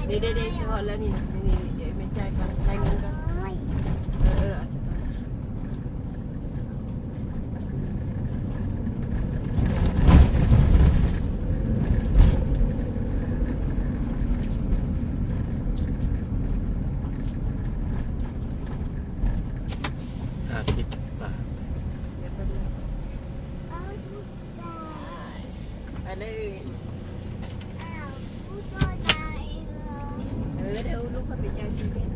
ນີ້ເດ້ໆ ຊິຮອດແລ້ວນີ້ນະ ນີ້ໆ ດຽວແມ່ຈ່າຍກ່ອນ ຈ່າຍເງິນກ່ອນ ເອີໆ ຫ້າສິບບາດ ໄປເລີຍ ເອີ ດຽວລູກຂ້ອຍໄປຈ່າຍຊີເວັນ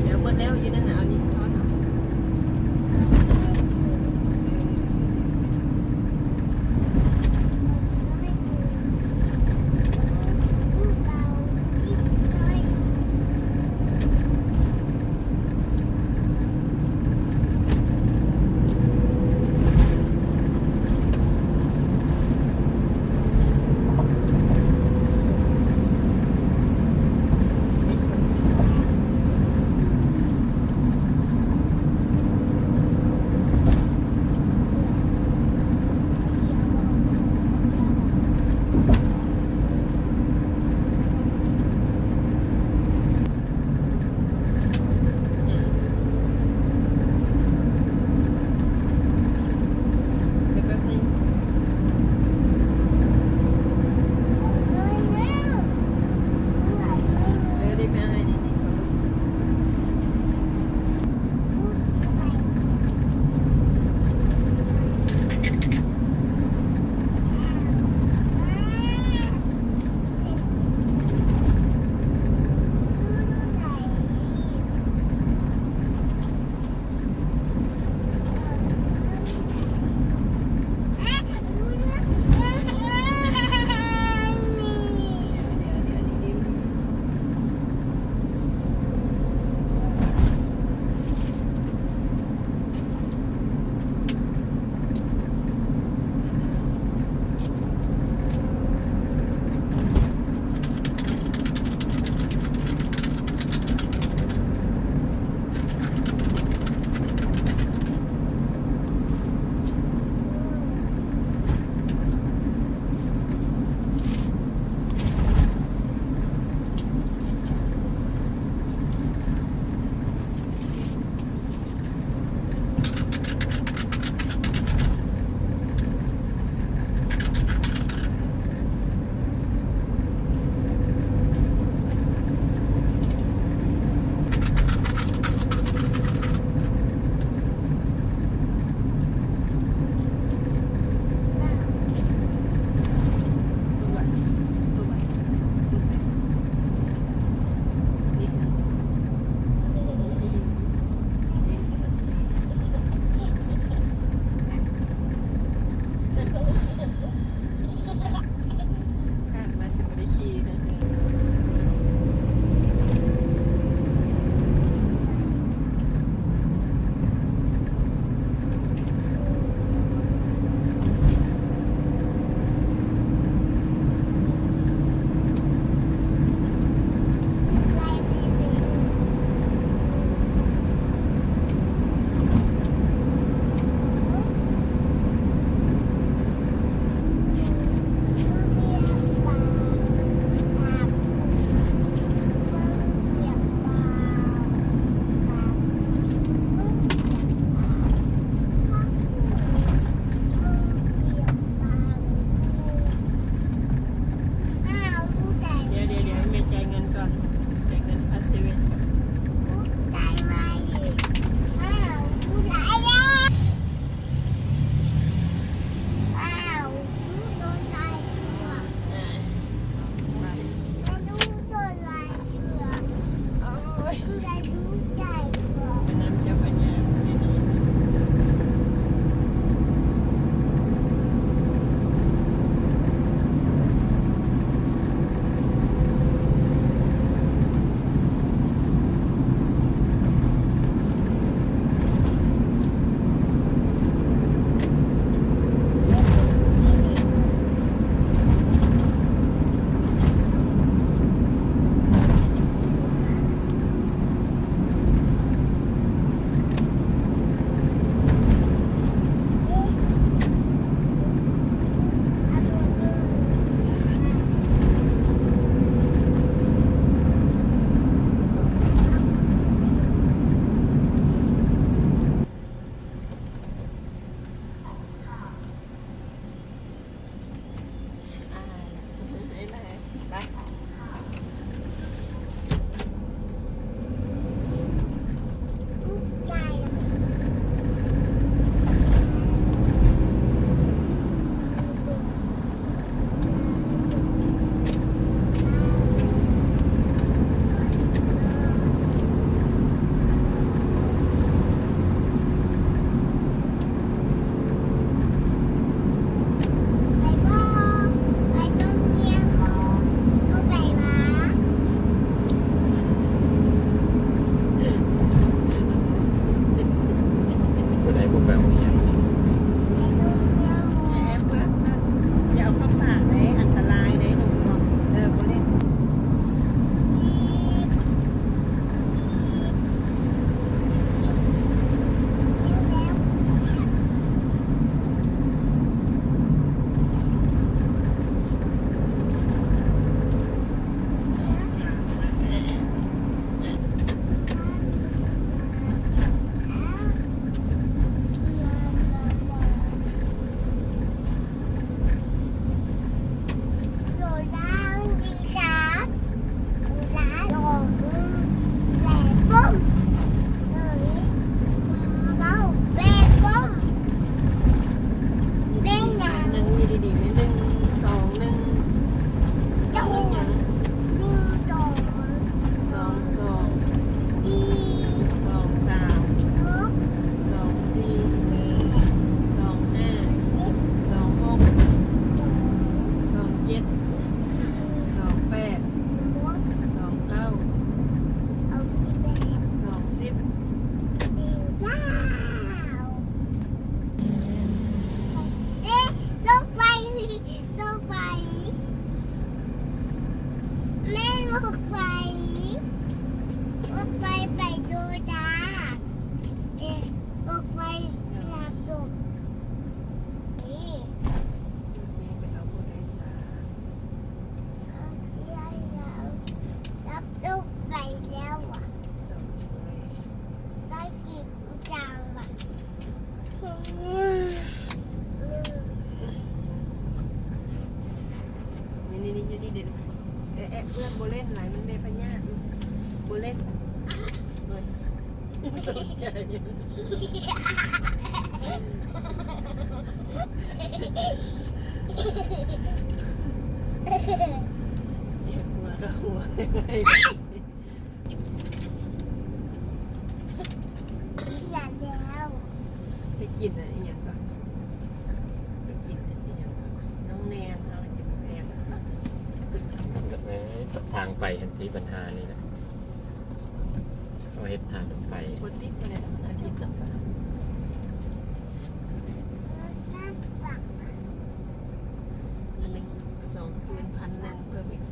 ດຽວໝົດແລ້ວ ຢູ່ນັ້ນນະ ເອົານີ້ທອດເອົາ ເອີ ອອກໄປ ອອກໄປ ໄປໂດດາ ເອະ ອອກໄປ ນັບລົງ ນີ້ ລົດເມໄປເອົາຜູ້ໂດຍສານ ເອົາ ເສຍແລ້ວ ນັບລົງໄປແລ້ວອະ ໂດຍ ໄດ້ກິນ ຈັງຫວະ ນີ້ໆໆ ຢູ່ນີ້ເດ້ ແອະ ແອະ ເພື່ອນບໍ່ຫຼິ້ນຫຼາຍ ມັນແມ່ພະຍາດ ບໍ່ຫຼິ້ນ ໂອ້ຍ ຕົກໃຈ ເຈັບຫົວກະຫົວ. ເສຍແລ້ວ ໄປກິນອັນອີ່ຫຍັງກ່ອນ ໄປກິນອັນອີ່ຫຍັງກ່ອນ ນ້ອງແນນ ເຮົາກິນແພງ ເອີ ທາງໄປຫັ້ນຕິ ບັນຫານີ້ແຫຼະ ເຮົາເຮັດທາງໄປ ບໍ່ຕິດເທົ່າໃດດອກ ອາທິດໜຶ່ງ ອັນໜຶ່ງ ສອງຄືນ ພັນໜຶ່ງ ເພີ່ມອີກ